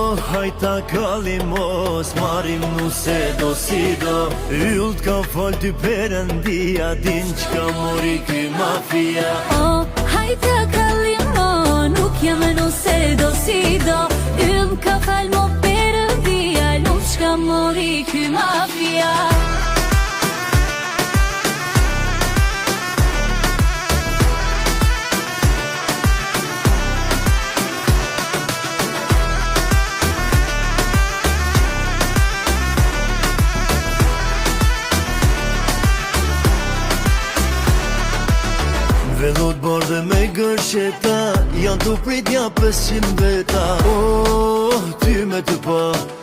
Oh, hajta kalli mos Marim nuse do si do Yll t'ka fal ty perëndia Din qka mori ky mafia Oh, hajta kalli mo Nuk jam nuse do si do Yll m'ka fal mo perëndia Lum qka mori ky mafia Vellot bardhe me gërsheta Janë të prit ja 500 veta Oh, ty me të pa.